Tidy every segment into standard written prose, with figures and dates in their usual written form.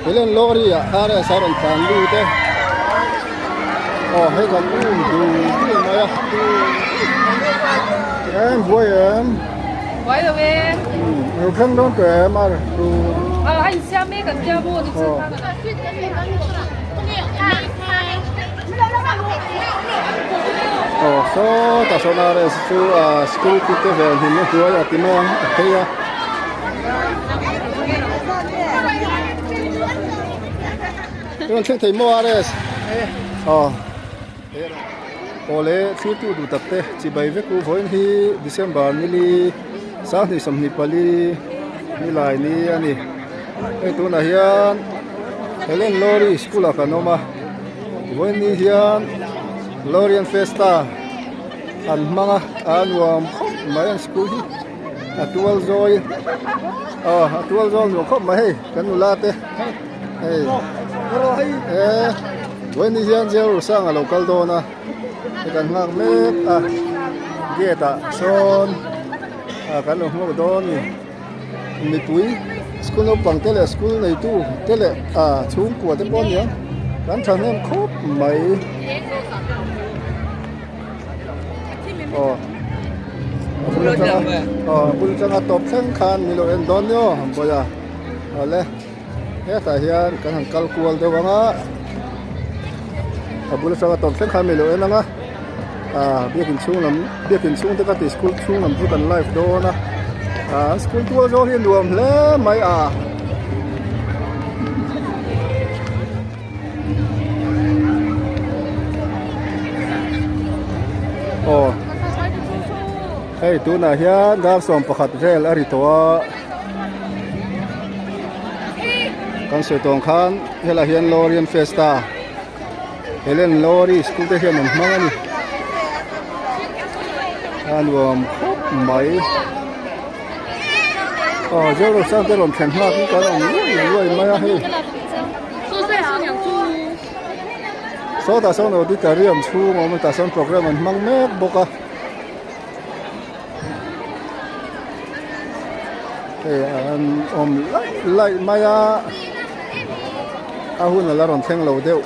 Helen lorry ah RS a rawn tlan lut e aw hei kan um dul dul mai a em buai em buai lo e lo thleng dawn tawh em a ru a a insiam mek an tia maw ni chu aw sawtah sawn RS chu security te vel hlimna hnuai a ti mai ang a phei a. Rawn thleng thei maw RS? Aw. Awle thirtu duh tak te chibai vek u vawiin hi December nili sanghnih 24 nilai ni a ni. Hei tunah hian Helen Lorry school ah kan awm a vawiin ni hian Lorian Festa an hmang a a nuam khawp mai an school hi. A tual zawi aw a tual zawl nuam khawp mai hei kan nula te hei e vawiin ni hian jail rusang a lo kal dawn a hei kan nghak mek a gate ah sawn ah kan lo hmuak dawn ni mipui school naupang te leh school neitu te leh ah chhungkua te pawh a ni ang kan thahnem khawp mai. Aw a bul atanga aw a bul atanga tawp thleng khan min lo en dawn nia aw bawiha awle hetah hian kan han kal kual deuh ang a a bul atanga tawp thleng khan min lo en ang a ah biakin chhung lam biakin chhung te ka ti school chhung lam chu kan live dawn a ah school tual zawng hi a nuam hle mai a. Aw hei tunah hian dar 11 vel a ri tawh a kan sawi tawng khan helaiah hian Lorian Festa Helen Lori school te hian an hmang a ni a nuam khawp mai aw Zerosang te rawn thlen nghak hi kan awm luai luai mai a hei. Sawtah sawn auditorium chhung a awm a tah sawn program an hmang mek bawk a hei an awm laih laih mai a a hun a la rawn thleng lo deuh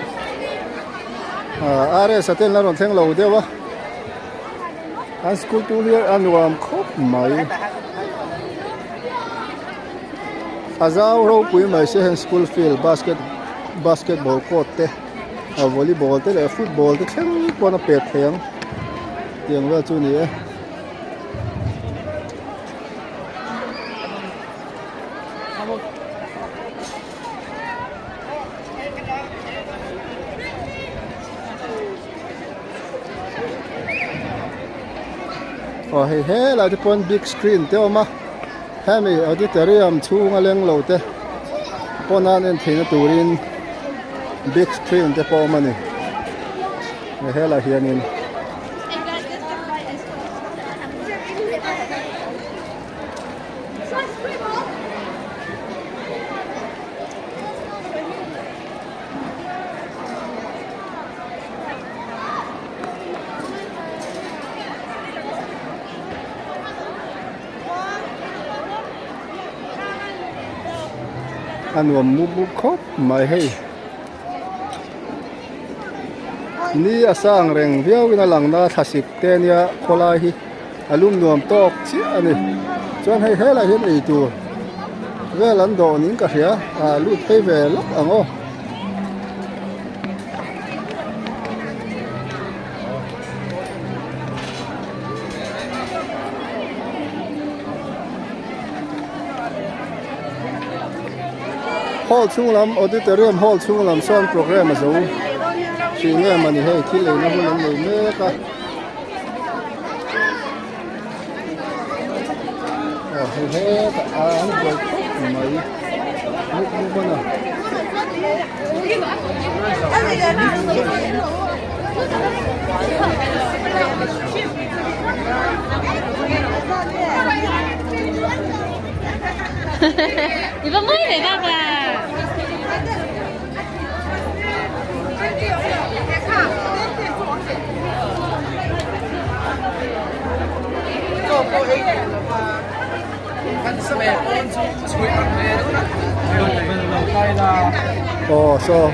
ah RS a ten la rawn thleng lo deuh a an school tur hi a nuam khawp mai. A zau ropui mai se heng school field basket basketball court te a volleyball te leh football te thleng pawn a pet thei ang tiang vel chu a ni e. Aw hei helai te pawn big screen te a awm a. Hemi auditorium chhunga leng lo te pawn an en theihna turin big screen te pawh a awm a ni helaiah hianin. A nuam mup mup khawp mai hei ni a sang reng viau in a lang na thlasik te ania khawlai hi a lum nuam tawk chiah a ni chuan hei helaiah hian ei tur vel an dawh niin ka hria ah lut phei ve lawk ang aw. Hall chhung lam auditorium hall chhung lam sawn program a zo hrih nge mawni hei thil eina hun an nei mek a aw hei hetah a an buai khawp mai muk muk a ni. Aw saw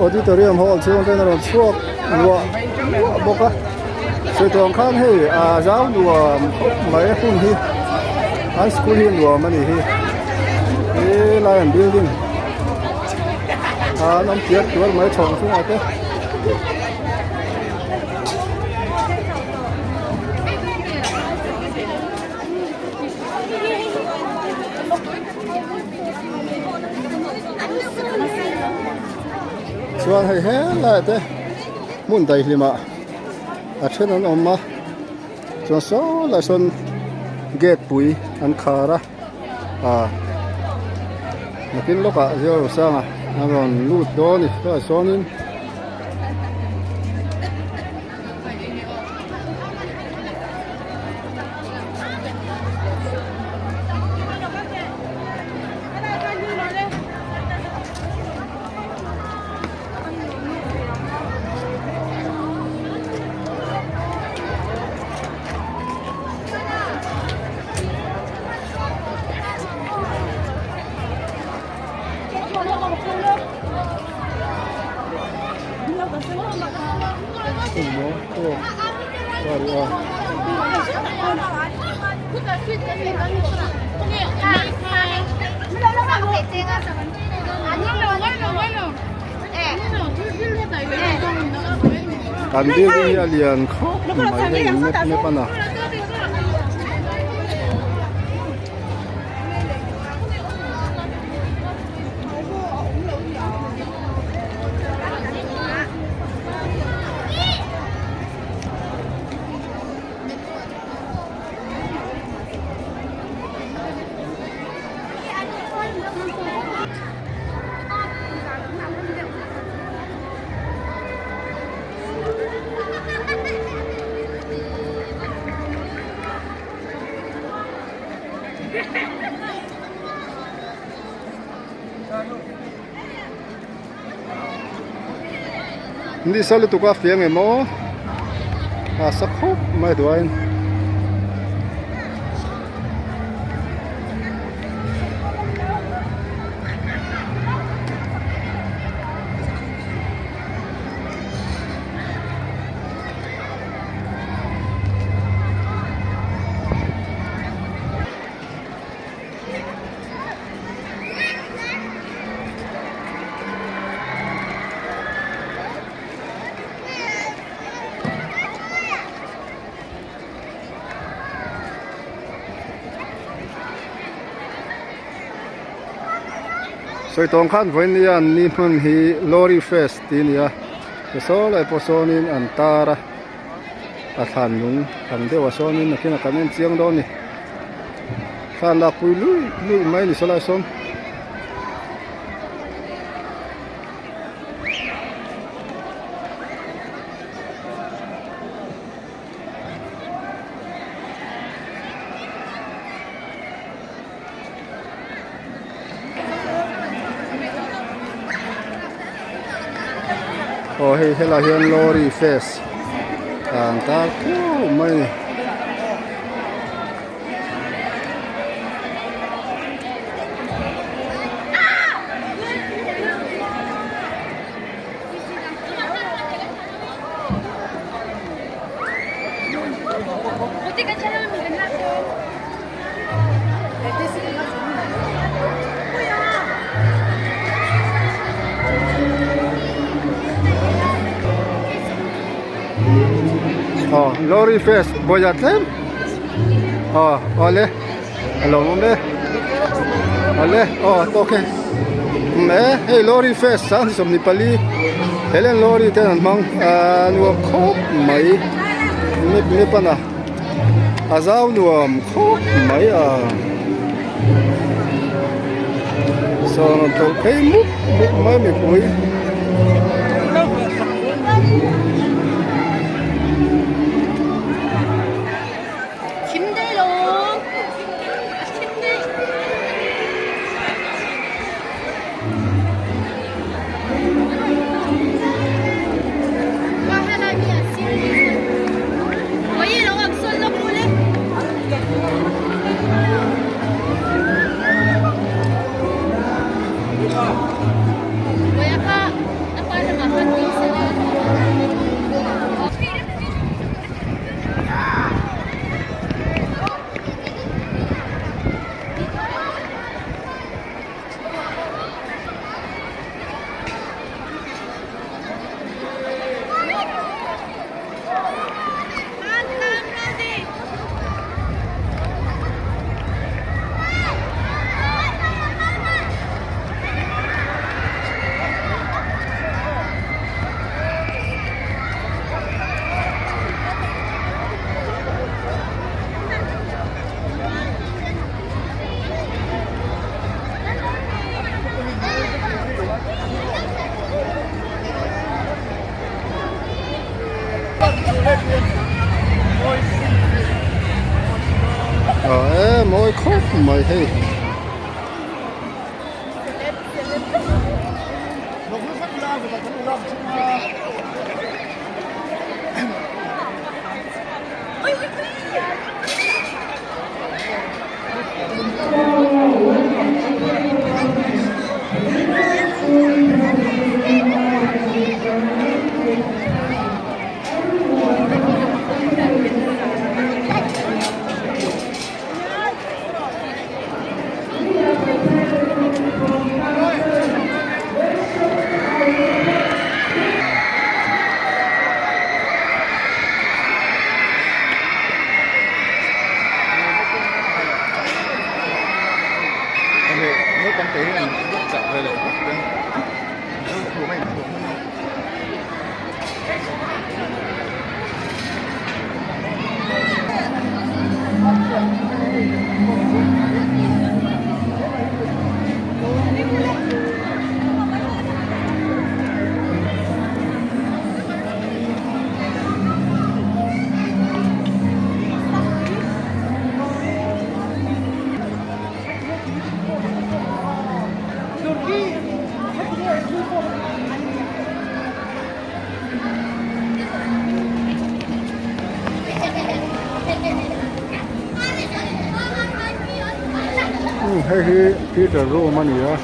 auditorium hall chhung atangin a rawn chhuak luah luah bawk a sawi tawh ang khan hei a zau nuam khawp mai a hun hi an school hi nuam a nih hi helai an building an awm tiat tual mai chhawng chungah te. Chuan hei helai te hmun daihlim ah a then an awm a chuan saw lai sawn gate pui an khar a ah nakin lawkah Zirlosanga a rawn lut dawn a ni chuan sawnin. Kan building hi a lian khawp mai hei map map a na. Nisa lutuk a fiang em aw a sa khawp mai duain. Sawi tawng khan vawiin nia an ni hman hi lorry fest tih a ni a saw lai pawh sawnin an tar a a thlan lung ang deuh ah sawnin nakinah kan en chiang dawn a ni thlan lak pui luih luih mai a ni sawlai sawn. Aw hei helai hian lorry face an tar khuau mai a ni. Aw lorry face bawia tlem aw awle a lo awm e awle aw tawk e umm e hei lorry face sang 24 helen lorry ten an hmang ahh nuam khawp mai mip mip a na. A zau nuam khawp mai a sawn rawn tawlh phei mup mup mai mipui. Aw e mawi khawp mai hei. Hei hi theater room a ni a.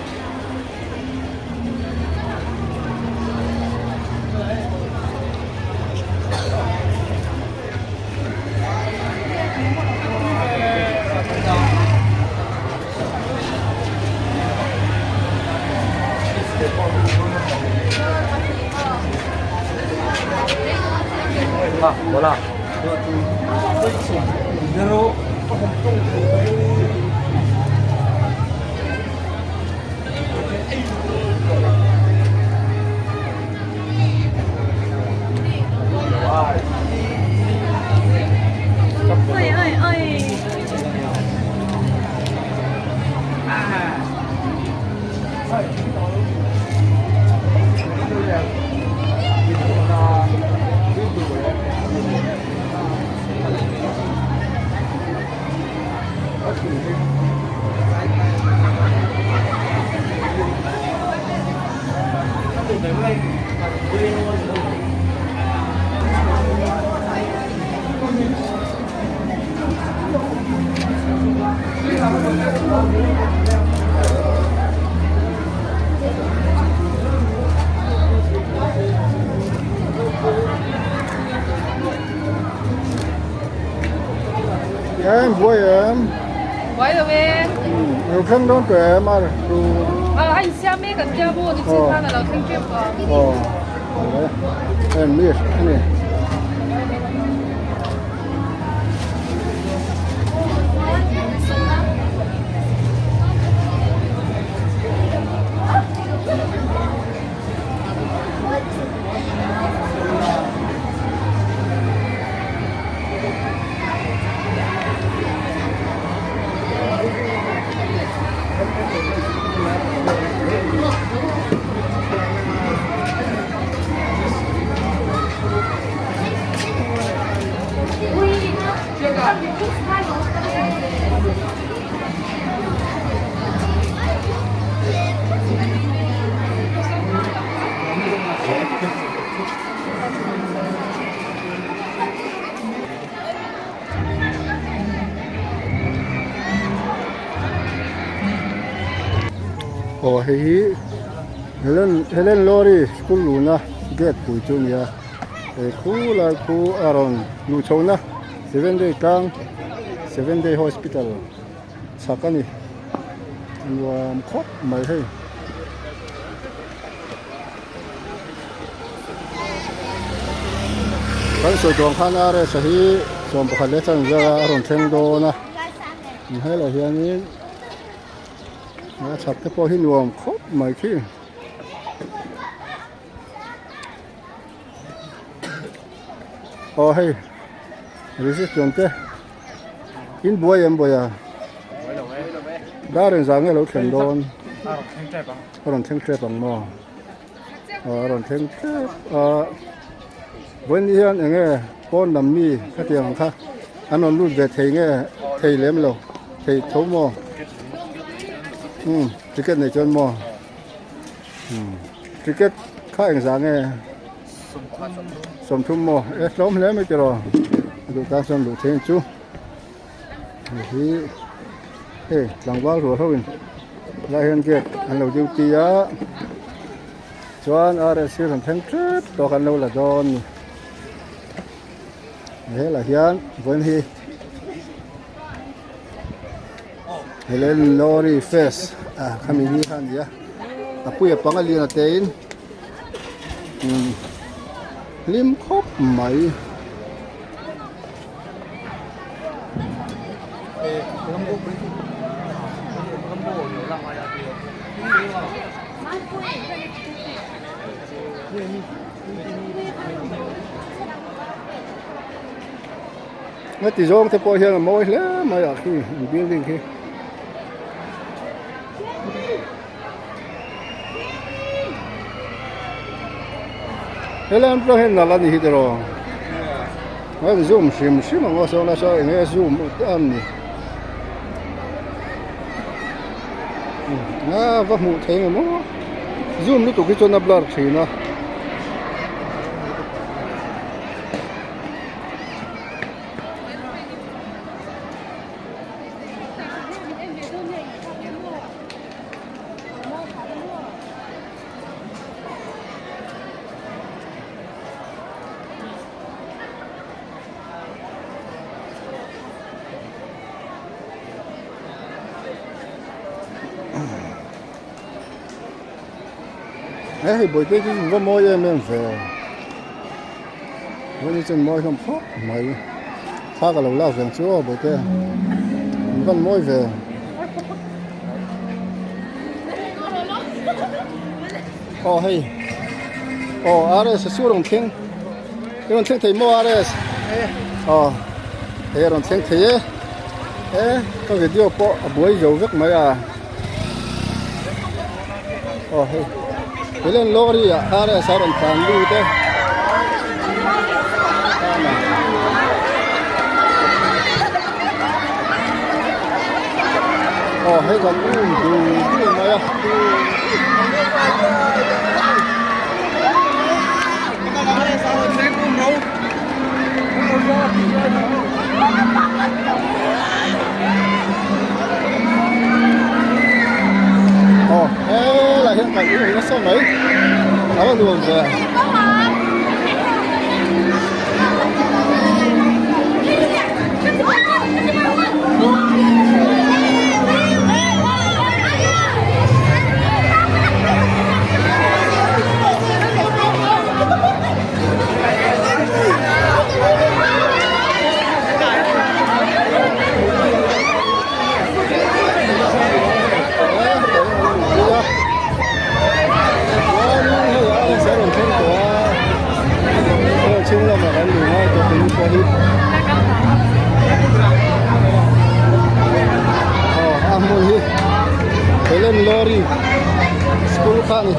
Em buai em. Buai lo e. Lo thleng dawn tawh em a ru. A a insiam mek an tia maw ni chin khan a lo thleng tep a. Aw. Em mi ani. Aw hei hi. Helen Helen Lorry school luna gate pui chu a ni a he khu lai khu a rawn luh chhohna seven day tlang seven day hospital chhak a ni a nuam khawp mai hei. Kan sawi tawh ang khan RS a hi 11 leh chanve a rawn thleng dawn a helaiah hianin a chhak te pawh hi nuam khawp mai khi. Aw hei reception te in buai em buai a dar engzah nge lo thlen dawn a rawn thleng tep ang maw aw a rawn thleng tep a vawiin hian eng nge pawn lam mi khatiang ang kha an rawn lut ve thei nge thei lem lo thei tho maw umm ticket nei chuan maw umm ticket kha engzah nge. Sawmthum maw e tlawm hle mai tiraw a duh tan chuan luh theih chu hei hi hei tlangval rual ho in helai hian gate an lo duty a chuan RS hi rawn thleng tep tawh kan lo la dawn a ni helah hian vawiin hi Helen Lorry Fest ah khami ni kha a ni a a puia panga lian a te in. Hlim khawp mai. Heti zawng te pawh hian a mawi hle mai ah khi an building khi. Helai an tlang hian nalh a ni hi tiraw a in zoom hrim hrim ang aw saw la saw eng nge zoom an ni a va hmuh theih ang maw zoom lutuk hi chuan a blur thin a. He hei bawihte chu va mawi em em ve vawiin chuan mawi hlawm khawp mai thla ka lo lak veng chu aw bawihte an van mawi ve. Aw hei aw RS a chu rawn thleng i rawn thleng thei maw RS aw hei a rawn thleng thei e e ka video pawh a buai zo vek mai a aw hei helen lorry ah RS a rawn tlan lut e. Aw hei kan um du du mai a. Aw helai hian kan um nasa mai a va nuam ve. Chhung lamah kan luh ngai tawh tih pawh hi aw a hmun hi Helen Lorry school kha a ni.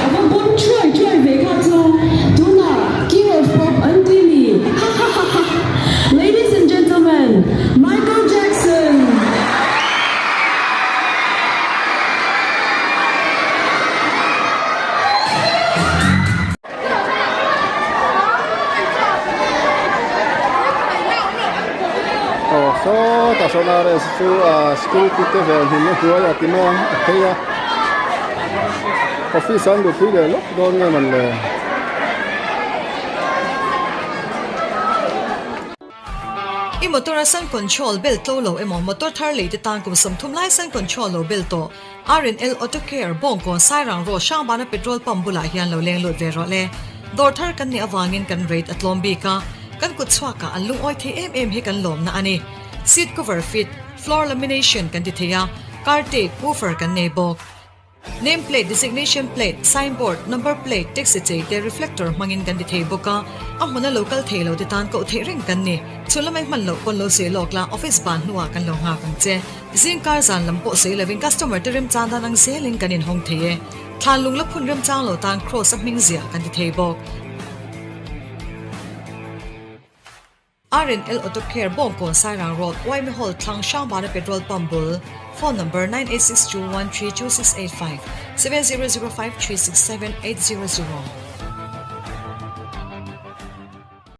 A va bun thuai thuai ve kha chu tunah King of Pop an ti mi hahahaha Ladies and gentlemen Michael Jackson. Aw sawtah sawn RS chu ah security te vel hlim na hnuai ah ti mai ang a phei a office ah an luhpui leh lawk dawn nge man le. I motor a sun control bel tlo lo emaw motor thar lei te tan kum 30 lai sun control lo bel tawh R&L Auto Care Bawngkawn Sairang Road Hrangbana petrol pump bulah hian lo leng lut ve rawh le. Dawr thar kan nih avangin kan rate a tlawm bik a, kan kut chhuakah an lungawi thei em em hi kan lawmna a ni. Seat cover fit, floor lamination kan ti thei a, car tape, woofer kan nei bawk. Name plate, designation plate, sign board, number plate, taxi chei te reflector hmangin kan ti thei bawk a, a hmuna lo kal thei lo te tan koh theih reng kan ni. Chhun lamai hman loh pawn lo sawi lawk la, office ban hnuah kan lo nghak ang che. Zingkar zan lam pawh sawi lovin customer te remchang dan ang zelin kan inhawng thei e. Thlan lung la phun remchang lo tan cross a hming ziah kan ti thei bawk. R&L Auto Care Bawngkawn Sairang Road, Waimi Hall thlang Hrangbana Petrol Pump bul, Phone number 9862132685, 7005367800.